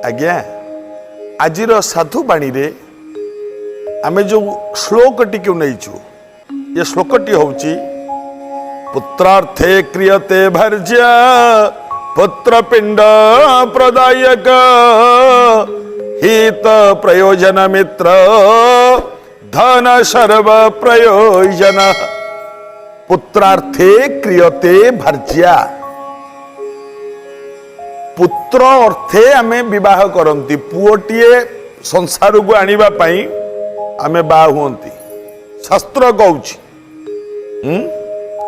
ଆଜ୍ଞା, ଆଜିର ସାଧୁବାଣୀରେ ଆମେ ଯେଉଁ ଶ୍ଲୋକଟିକୁ ନେଇଛୁ, ଏ ଶ୍ଲୋକଟି ହେଉଛି "ପୁତ୍ରାର୍ଥେ କ୍ରିୟତେ ଭର୍ଜ୍ୟ ପୁତ୍ର ପିଣ୍ଡ ପ୍ରଦାୟକ ହିତ ପ୍ରୟୋଜନ ମିତ୍ର ଧନ ସର୍ବ ପ୍ରୟୋଜନ"। ପୁତ୍ରାର୍ଥେ କ୍ରିୟତେ ଭର୍ଜ୍ୟା। ପୁତ୍ର ଅର୍ଥେ ଆମେ ବିବାହ କରନ୍ତି। ପୁଅଟିଏ ସଂସାରକୁ ଆଣିବା ପାଇଁ ଆମେ ବାହା ହୁଅନ୍ତି, ଶାସ୍ତ୍ର କହୁଛି।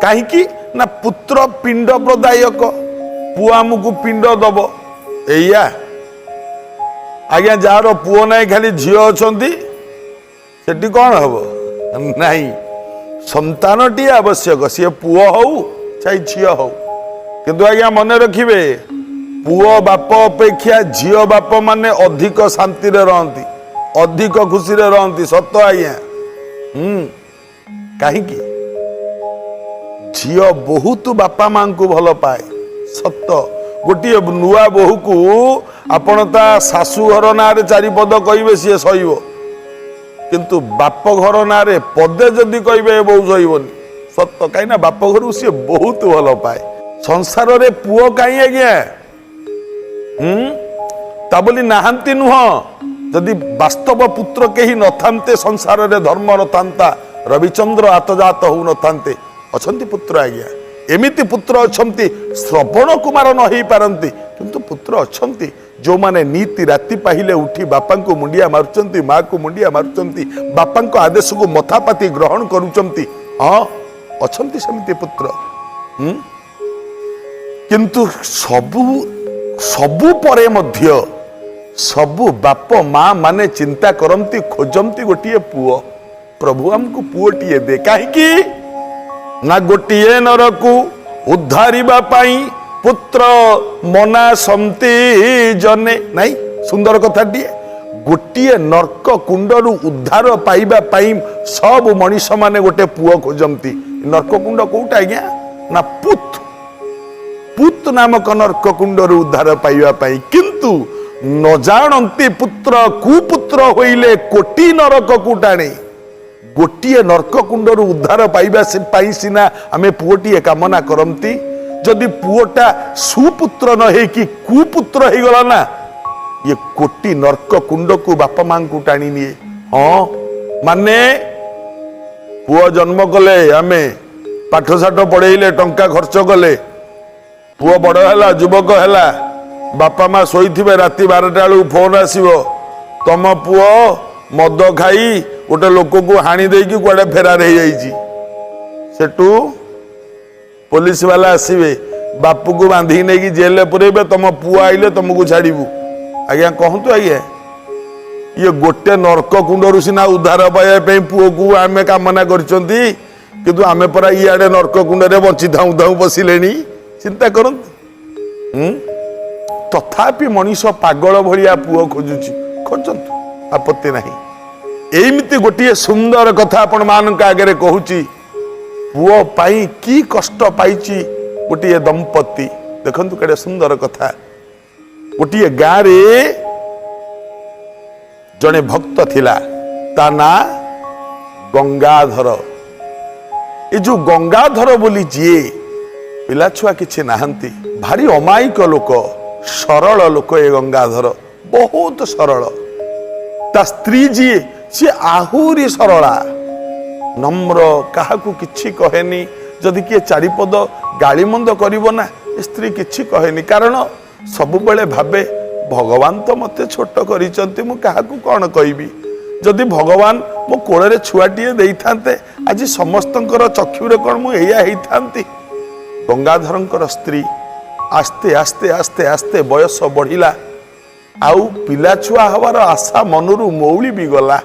କାହିଁକି ନା ପୁତ୍ର ପିଣ୍ଡ ପ୍ରଦାୟକ, ପୁଅ ଆମକୁ ପିଣ୍ଡ ଦବ। ଏଇଆ ଆଜ୍ଞା, ଯାହାର ପୁଅ ନାହିଁ, ଖାଲି ଝିଅ ଅଛନ୍ତି, ସେଠି କଣ ହବ? ନାହିଁ, ସନ୍ତାନଟିଏ ଆବଶ୍ୟକ, ସିଏ ପୁଅ ହଉ ଚାହେ ଝିଅ ହଉ। କିନ୍ତୁ ଆଜ୍ଞା, ମନେ ରଖିବେ, ପୁଅ ବାପ ଅପେକ୍ଷା ଝିଅ ବାପ ମାନେ ଅଧିକ ଶାନ୍ତିରେ ରହନ୍ତି, ଅଧିକ ଖୁସିରେ ରହନ୍ତି। ସତ ଆଜ୍ଞା। କାହିଁକି? ଝିଅ ବହୁତ ବାପା ମାଙ୍କୁ ଭଲ ପାଏ, ସତ। ଗୋଟିଏ ନୂଆ ବୋହୂକୁ ଆପଣ ତା ଶାଶୁ ଘର ନାଁରେ ଚାରିପଦ କହିବେ, ସିଏ ସହିବ। କିନ୍ତୁ ବାପ ଘର ନାଁରେ ପଦେ ଯଦି କହିବେ, ଏ ବୋହୂ ସହିବନି। ସତ। କାହିଁକି ନା ବାପ ଘରକୁ ସିଏ ବହୁତ ଭଲ ପାଏ। ସଂସାରରେ ପୁଅ କାହିଁ ଆଜ୍ଞା? ତା ବୋଲି ନାହାନ୍ତି ନୁହଁ। ଯଦି ବାସ୍ତବ ପୁତ୍ର କେହି ନଥାନ୍ତେ, ସଂସାରରେ ଧର୍ମ ନଥାନ୍ତା, ରବିଚନ୍ଦ୍ର ଆତଜାତ ହଉନଥାନ୍ତେ। ଅଛନ୍ତି ପୁତ୍ର ଆଜ୍ଞା। ଏମିତି ପୁତ୍ର ଅଛନ୍ତି, ଶ୍ରବଣ କୁମାର ନ ହେଇପାରନ୍ତି, କିନ୍ତୁ ପୁତ୍ର ଅଛନ୍ତି, ଯେଉଁମାନେ ନିତି ରାତି ପାହିଲେ ଉଠି ବାପାଙ୍କୁ ମୁଣ୍ଡିଆ ମାରୁଛନ୍ତି, ମାକୁ ମୁଣ୍ଡିଆ ମାରୁଛନ୍ତି, ବାପାଙ୍କ ଆଦେଶକୁ ମଥାପାତି ଗ୍ରହଣ କରୁଛନ୍ତି। ହଁ, ଅଛନ୍ତି ସେମିତି ପୁତ୍ର। କିନ୍ତୁ ସବୁ ସବୁ ପରେ ମଧ୍ୟ ସବୁ ବାପ ମା ମାନେ ଚିନ୍ତା କରନ୍ତି, ଖୋଜନ୍ତି ଗୋଟିଏ ପୁଅ। ପ୍ରଭୁ, ଆମକୁ ପୁଅଟିଏ ଦେ। କାହିଁକି ନା ଗୋଟିଏ ନରକୁ ଉଦ୍ଧାରିବା ପାଇଁ ପୁତ୍ର ମନାସନ୍ତି ଜନେ। ନାଇଁ, ସୁନ୍ଦର କଥାଟିଏ। ଗୋଟିଏ ନର୍କ କୁଣ୍ଡରୁ ଉଦ୍ଧାର ପାଇବା ପାଇଁ ସବୁ ମଣିଷମାନେ ଗୋଟେ ପୁଅ ଖୋଜନ୍ତି। ନର୍କ କୁଣ୍ଡ କୋଉଟା ଆଜ୍ଞା? ନା ପୁତ୍ ପୁତ ନାମକ ନର୍କ କୁଣ୍ଡରୁ ଉଦ୍ଧାର ପାଇବା ପାଇଁ। କିନ୍ତୁ ନ ଜାଣନ୍ତି ପୁତ୍ର କୁପୁତ୍ର ହୋଇଲେ କୋଟି ନରକକୁ ଟାଣେ। ଗୋଟିଏ ନର୍କ କୁଣ୍ଡରୁ ଉଦ୍ଧାର ପାଇବା ପାଇଁ ସିନା ଆମେ ପୁଅଟିଏ କାମନା କରନ୍ତି, ଯଦି ପୁଅଟା ସୁପୁତ୍ର ନ ହେଇକି କୁପୁତ୍ର ହେଇଗଲା ନା, ଇଏ କୋଟି ନର୍କ କୁଣ୍ଡକୁ ବାପା ମାଙ୍କୁ ଟାଣି ନିଏ। ହଁ, ମାନେ ପୁଅ ଜନ୍ମ କଲେ, ଆମେ ପାଠ ସାଠ ପଢେଇଲେ, ଟଙ୍କା ଖର୍ଚ୍ଚ କଲେ, ପୁଅ ବଡ ହେଲା, ଯୁବକ ହେଲା, ବାପା ମା ଶୋଇଥିବେ, ରାତି 12ଟା ବେଳକୁ ଫୋନ ଆସିବ, ତମ ପୁଅ ମଦ ଖାଇ ଗୋଟେ ଲୋକକୁ ହାଣି ଦେଇକି କୁଆଡେ ଫେରାର ହେଇଯାଇଛି। ସେଠୁ ପୋଲିସ ବାଲା ଆସିବେ, ବାପୁକୁ ବାନ୍ଧିକି ନେଇକି ଜେଲରେ ପୁରେଇବେ, ତମ ପୁଅ ଆଇଲେ ତମକୁ ଛାଡ଼ିବୁ। ଆଜ୍ଞା, କହନ୍ତୁ ଆଜ୍ଞା, ଇଏ ଗୋଟେ ନର୍କ କୁଣ୍ଡରୁ ସିନା ଉଦ୍ଧାର ପାଇବା ପାଇଁ ପୁଅକୁ ଆମେ କାମନା କରିଛନ୍ତି, କିନ୍ତୁ ଆମେ ପରା ଇଆଡେ ନର୍କ କୁଣ୍ଡରେ ବଞ୍ଚି ଥାଉଁ ଥାଉଁ ବସିଲେଣି। ଚିନ୍ତା କରନ୍ତୁ। ତଥାପି ମଣିଷ ପାଗଳ ଭଳିଆ ପୁଅ ଖୋଜୁଛି। ଖୋଜନ୍ତୁ, ଆପତ୍ତି ନାହିଁ। ଏମିତି ଗୋଟିଏ ସୁନ୍ଦର କଥା ଆପଣମାନଙ୍କ ଆଗରେ କହୁଛି। ପୁଅ ପାଇଁ କି କଷ୍ଟ ପାଇଛି ଗୋଟିଏ ଦମ୍ପତି, ଦେଖନ୍ତୁ କେଡ଼େ ସୁନ୍ଦର କଥା। ଗୋଟିଏ ଗାଁରେ ଜଣେ ଭକ୍ତ ଥିଲା, ତା ନାଁ ଗଙ୍ଗାଧର। ଏ ଯୋଉ ଗଙ୍ଗାଧର ବୋଲି ଯିଏ, ପିଲାଛୁଆ କିଛି ନାହାନ୍ତି, ଭାରି ଅମାୟିକ ଲୋକ, ସରଳ ଲୋକ। ଏ ଗଙ୍ଗାଧର ବହୁତ ସରଳ। ତା ସ୍ତ୍ରୀ ଯିଏ, ସିଏ ଆହୁରି ସରଳା, ନମ୍ର, କାହାକୁ କିଛି କହେନି। ଯଦି କିଏ ଚାରିପଦ ଗାଳିମନ୍ଦ କରିବ ନା, ଏ ସ୍ତ୍ରୀ କିଛି କହେନି। କାରଣ ସବୁବେଳେ ଭାବେ, ଭଗବାନ ତ ମୋତେ ଛୋଟ କରିଛନ୍ତି, ମୁଁ କାହାକୁ କ'ଣ କହିବି? ଯଦି ଭଗବାନ ମୋ କୋଳରେ ଛୁଆଟିଏ ଦେଇଥାନ୍ତେ, ଆଜି ସମସ୍ତଙ୍କର ଚକ୍ଷୁରେ କ'ଣ ମୁଁ ଏଇଆ ହେଇଥାନ୍ତି? ଗଙ୍ଗାଧରଙ୍କର ସ୍ତ୍ରୀ ଆସ୍ତେ ଆସ୍ତେ ଆସ୍ତେ ଆସ୍ତେ ବୟସ ବଢ଼ିଲା, ଆଉ ପିଲା ଛୁଆ ହବାର ଆଶା ମନରୁ ମଉଳି ବି ଗଲା।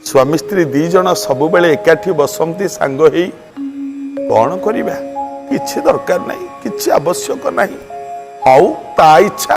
ସ୍ୱାମୀ ସ୍ତ୍ରୀ ଦି ଜଣ ସବୁବେଳେ ଏକାଠି ବସନ୍ତି ସାଙ୍ଗ ହେଇ। କ'ଣ କରିବା? କିଛି ଦରକାର ନାହିଁ, କିଛି ଆବଶ୍ୟକ ନାହିଁ, ହଉ, ତା ଇଚ୍ଛା।